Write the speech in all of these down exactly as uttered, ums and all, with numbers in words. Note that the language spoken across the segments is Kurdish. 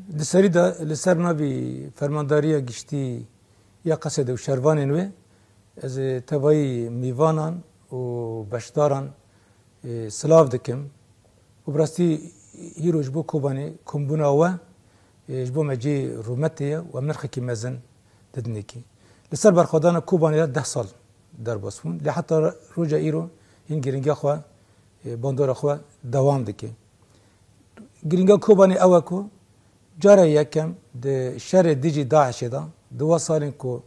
Di serî de li ser navî Fermandariya Giştî ya Qesedê û şervanên wê, ez ê tevayî mîvanan û beşdaran, e, silav dikim. Û bi rastî hîro ji bo Kobanê kombûna we, e, ji bo me cihê rûmetê ye û em nirxekî mezin didinê kê. Li ser berxwedana Kobanê de deh sal derbas bûn. Lê heta roja îro hîn girîngiya xwe, e, bandora xwe dewam dike. Girîngiya Kobanê ew e ku cara yekem di şerê dijî DAIŞê de, di wa salên ku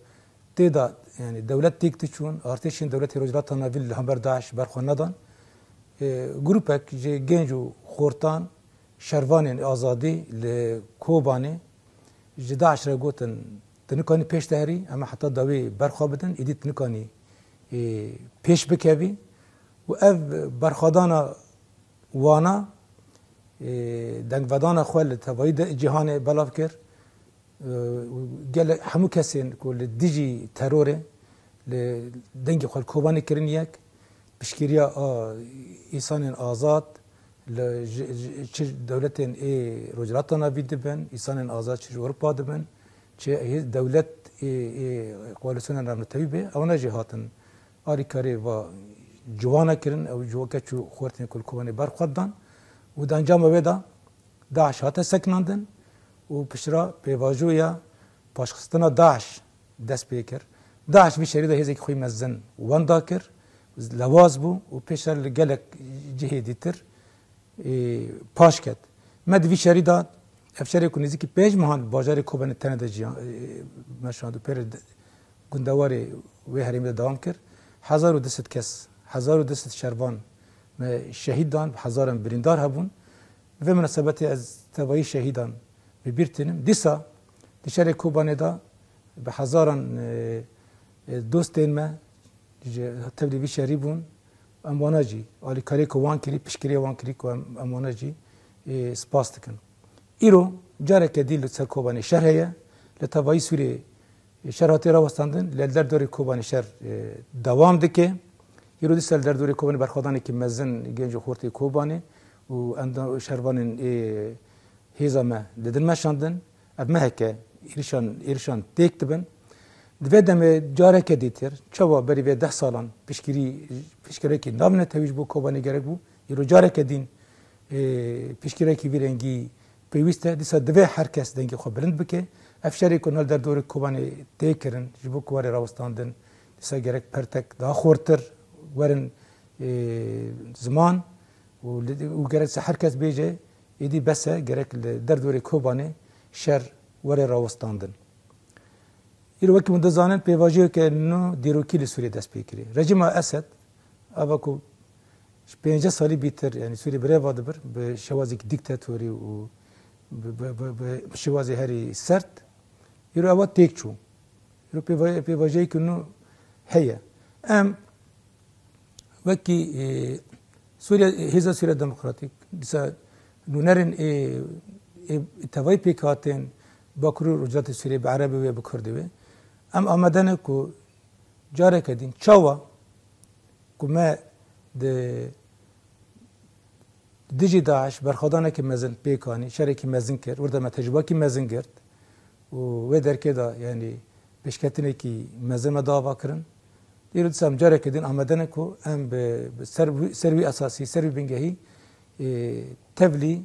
tê de, yanî dewlet têk diçûn, artêşên dewletê Rojhilata Navîn li hember DAIŞ berxwe nedan. E, grûpek ji genc û xortan, şervanên azadî li Kobanê ji DAIŞ re gotin, tu nikanî pêş te herî, em ê heta dawî berxwe bidin, îdî tu nikanî, e, pêş bikevî. Û ev berxwedana wana, e, dengvedana xwe li tevayî de cîhanê belav kir. E, û gelek hemû kesên ku li dijî terorê li dengê xwe li Kobanê kirin yek, piştgiriya a îsanên azad li ji, ji, çi dewletên ê Rojhilata Navî dibin, îsanên azad çi ji Ewropa dibin, çi hê-, dewlet ê, ê koalîsyona navnetewî bê, ewana jî hatin alîkarî va ciwana kirin, ew ji we keç û xortên ku li Kobanê berxwe dan û di encama wê de DAIŞ hate sekinandin û piştre pêvajoya paşxistina DAIŞ dest pê kir. DAIŞ vî şerî de hêzekî xwe yî mezin wenda kir, lewaz bû û pêşre li gelek cihê dîtir, e, paş ket. Me di vî şerî de, ev şerê ku nêzîkî pênc mehan li bajarê Kobanê tenê de jiyan, e, meşand û pê re de, gundewarê wê herêmê de dewam kir. Hezar û du sed kes, hezar û du sed şervan me şehîd dan, bi hezaran birîndar hebûn. Bi vê minasebetê ez tevayî şehîdan bi bîr tînim. Dîsa di şerê Kobanê de bi hezaran, e, e, dostên me ji tevlî vî şerî bûn. Em wana jî, alîkariyê ku wan kirî, piştgiriyê wan kirî ku em, em wana jî, e, spas dikin. Îro careke dî li ser Kobanê şer heye. Li tevayî Sûriyê şer hatiye rawestandin, lê li derdorê Kobanê şer, e, dewam dike. Îro dîsa li derdorê Kobanê berxwedanekî mezin genc û xortê Kobanê û enda-, şervanên ê hêza me didin meşandin. Ev meheke êrişan, êrişan têk dibin. Di vê demê careke dîtir, çawa berî vê deh salan piştgirî, piştgirekî navnetewî ji bo Kobanê gerek bû, îro careke dîn, ê, piştgirekî vî rengî pêwîst e. Dîsa divê her kes dengê xwe bilind bike. Ev şerê ku li derdorê Kobanê tê kirin, ji bo ku were rawestandin, dîsa gerek pertek daha xortir werin, ê, ziman û li, û gerek se her kes bêje, êdî bes e, gerek li derdorê Kobanê şer were rawestandin. Îro wekî hûn dizanin, pêvajoyeke nû dîrokî li Sûriyê dest pê kirî. Rejîma Esed, ava ku ji pêncî salî bîtir, yanî Sûriyê bi rê ve dibir, bi şewazekî dîktatorî û bi, bi, bi, bi şewazê herî sert, îro ewa têk çû. Îro pêva-, pêvajoyeke nû heye. Em wekî, e, Sûriye, Hêza Sûriya Demokratîk, dîsa nûnerên, e, e, tevayî pêkhatên Bakur û Rojhilatê Sûriyê, bi erebê wê, bi kurdê wê, em amade ne ku careke din çawa ku me di dijî DAIŞ berxwedanekî mezin pêk anî, şerekî mezin kir, wir de me tecrubekî mezin girt û wê derkê de, yanî, pêşketinekî mezin me da ava kirin. Îro dîsa em careke din amade ne ku em bi, bi ser wî, ser wî esasî, ser wî bingehî, ê, tevlî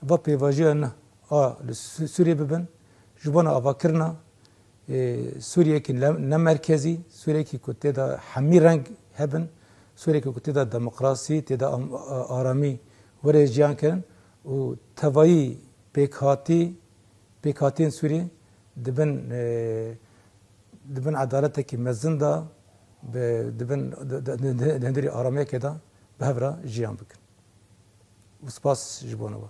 va pêvajoya nû a li Sû-, Sûriyê bibin, ji bona avakirina, ê, Sûriyekî ne, ne merkezî, Sûriyekî ku tê de hemî reng hebin, Sûriyekî ku tê de demokrasî, tê de am-, a-, aramî were jiyan kirin û tevayî pêkhatî, pêkhatiyên Sûriyê di bin, e, di bin edaletekî mezin de, bi, di bin, di, di, di, di hundirî aramiyekê de bi hev re jiyan bikin. Û spas ji bona we.